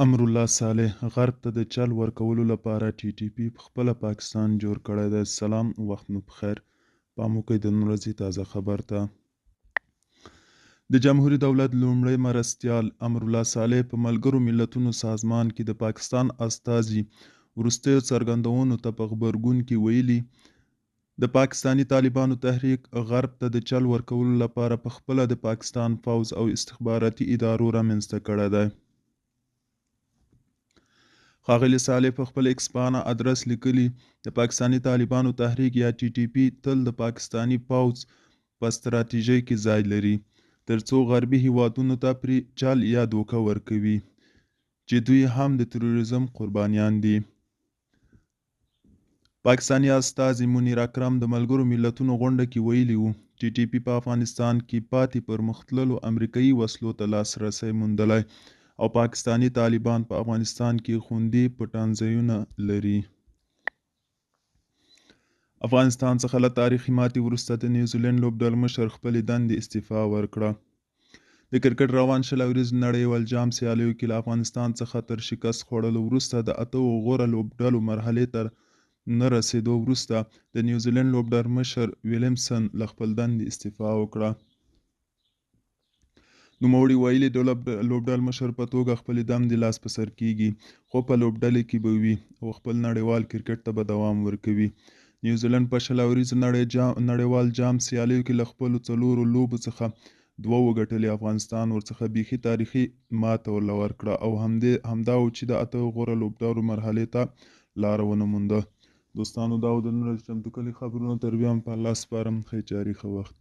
امرالله صالح، غرب ته د چل ورکولو لپاره ټي ټي پي پخپله پاکستان جوړ کړی دی. سلام وخت مو پخیر. پام وکړئ د نن ورځې تازه خبر ته. د جمهوري دولت لومړی مرستیال امرالله صالح په ملګرو ملتونو سازمان کې د پاکستان استازي وروستیو څرګندونو ته په غبرګون کې ویلي، د پاکستاني طالبانو تحریک غرب ته د چل ورکولو لپاره په خپله د پاکستان پوځ او استخباراتي ادارو رامنځته کړی دی. ښاغلي صالح په خپل ایکس پاڼه ادرس لیکلي، د پاکستاني طالبانو تحریک یا ټي ټي پي تل د پاکستاني پوځ په ستراتیژۍ کې ځای لري، ترڅو غربي هیوادونو ته پرې چل یا دوکه ورکوي، چې دوی هم د تروریزم قربانیان دي. پاکستاني استازي منیر اکرم د ملګرو ملتونو غونډه کې ویلي وو، ټي ټي پي په افغانستان کې پاتې پرمختللو امریکايي وسلو ته لاسرسی موندلی او پاکستاني طالبان په افغانستان کې خوندي پټنځایونه لري. افغانستان څخه له تاریخي ماتې وروسته د نیوزیلینډ لوبډلمشر خپلې دندې استعفا ورکړه. د کرکټ روان 20 اوریز نړیوال جام سیالیو کې له افغانستان څخه تر شکست خوړلو وروسته د اتوو غوره لوبډلو مرحلې ته نه رسېدو وروسته د نیوزیلینډ لوبډلمشر ویلیمسن له خپل دندې استعفا وکړه. نوموړي ویلي، د لوبډلمشر په توګه خپلې دندې لاس په سر کېږي، خو په لوبډلې کې به وي او خپل نړیوال کرکټ ته به دوام ورکوي. نیوزیلنډ په 20 اوریز نړیوال جام سیالیو کې له خپلو څلورو لوبو څخه دوه وګټلې، افغانستان ورڅخه بیخي تاریخي ماته ورله ورکړه او همدا و چې د اتو غوره لوبډلو مرحلې ته لاره ونه مونده. دوستانو دا و د نن ورځې چمتو کړي خبرونه، تر بیا مو په الله سپارم، ښې چارې ښه وخت.